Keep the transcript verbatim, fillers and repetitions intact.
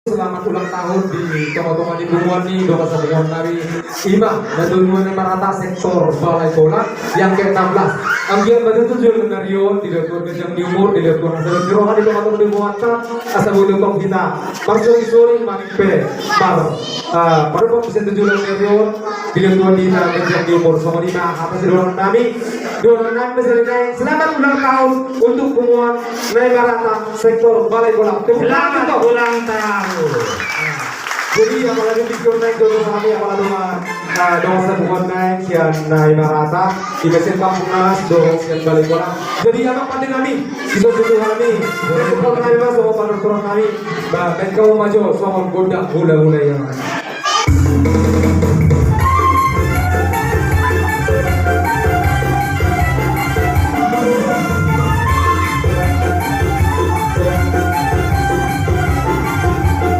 Selamat ulang tahun di tonga-tonga ni punguan ni dongan sapunguan nami. Ima na tujuan ni marata sektor Balai Kolang yang ke enam belas. Anggiat ma tutu jolo na rion dilehon Tuhan ganjang ni umur, dilehon Tuhan asa di roha di tonga-tonga ni punguanta, asa boi tongtong hita marsori-sori manang pe mar, ah, marompa bisa tujuan na rion, dilehon Tuhan di hita ganjang ni umur. Songon i ma hata sidohonon nami. Dohonon nami ma selamat ulang tahun untuk punguan na i marata sektor Balai Kolang. Tepuk tangan. Selamat ulang tahun. Jadi apalagi pikir naik dulu kami apalagi dongan, ah, dongan sapunguan nami sian na i marata, di mesin kampung nas dohot sian Balai Kolang. Jadi abang pande nami, di situ kami, di situ kami mas sama panuturan nami. Bah, baen hamu ma jo songon gondang hula-hula i.